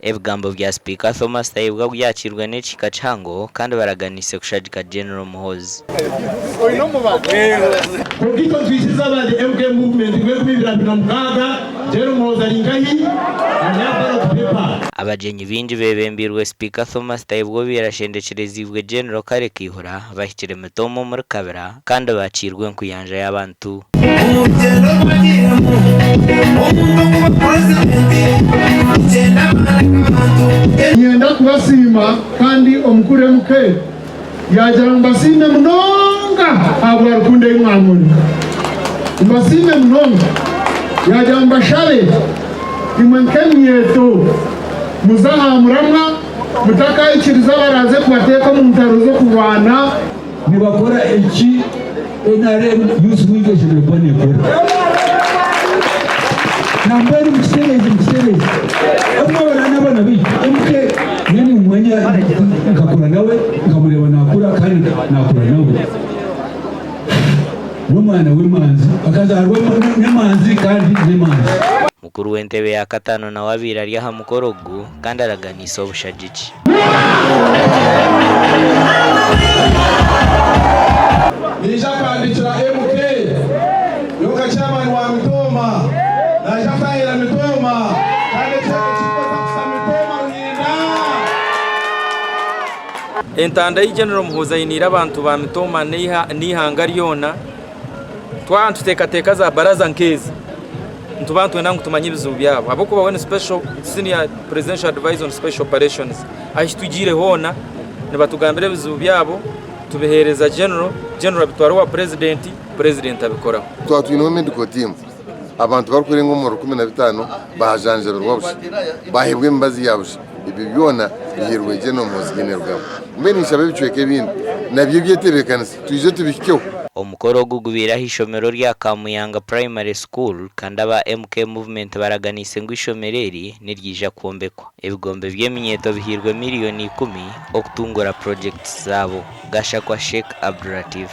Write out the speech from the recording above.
Ebigambo bya Sipiika Thomas Tayebwa byakiirwe n'ekihika kihango kandi baraganiise kushagika General Muhoozi. Kwonka itwe nitwikiriza aba The MK Movement ngu 2026 Gen Muhoozi ari nkahi? Ari aha ballot paper. Abagyenyi baingi beebembeirwe Sipiika Thomas Tayebwa obaire ashendekyereziibwe General Kale Kaihura bahikire Mitooma omuri Kabira kandi baakiirwe enkuyanja y'abantu. Omurugyendo orwagiiremu omuntu okuba purezidenti kugyenda amagana g'abantu. Niinyenda kubasiima kandi omukuru MK yaagira ngu mbasiime munonga ahabwa rukundo ei mwamworeka. Mbasiime munonga. Yaagira ngu mbashabe imwe nk'eminyeeto muze aha muramwa mutakaikiriza abaraaze kubateeka omu ntaro z'okurwana. Nibakora eki NRM Youth Wing eshemereire kuba nekora. Nambwenu mukitereeze mukitereeze. Obumwe abarara n'abaana baitu. MK nyowe nimumanya nkakura nawe, nkamureeba nakura kandi nakura nawe. N'omwana w'emanzi, akazaarwa n'emanzi kandi n'emanzi. Mukuru w'entebe ya kataano nawe abaire ari aha mukoro ogu kandi araganiise obushagiki. Naija kuhandiikira MK nyowe nka chairman wa Mitooma naija kutahirira Mitooma kandi ekirikubaasa kuhitsya Mitooma Ruhinda. Entanda ei General Muhoozi ainiire abantu ba Mitooma n'eihanga ryona, twaba nituteekateeka za baraza nk'ezi, nituba nitwenda ngu tumanye ebizibu byabo ahabw'okuba we ni special senior presidential advisor on special operations. Ahi tugiire hoona nibatugambira ebizibu byabo tubiheereza General, General abitwara owa Purezidenti, Purezidenti abikoraho. Twaba twineho medical team abantu barikurenga omu 15 bajanjabirwa busha, baheebwa emibazi ya busha. Ebyo byona bihairwe General Muhoozi Kainerugaba. Mbwenu ninshaba ebicweka ebindi nabyo byetebeekanise twije tubihikeho. Omukoro ogu gubaire aha ishomero rya Kamuyanga Primary School kandi aba MK Movement baraganiise ngu eishomero eri niryija kwombekwa. Ebigombe by'eminyeeto bihairwe miriyoni ikumi okutungura purogyekiti zaabo. Gashakwa Sheikh Abdulatif.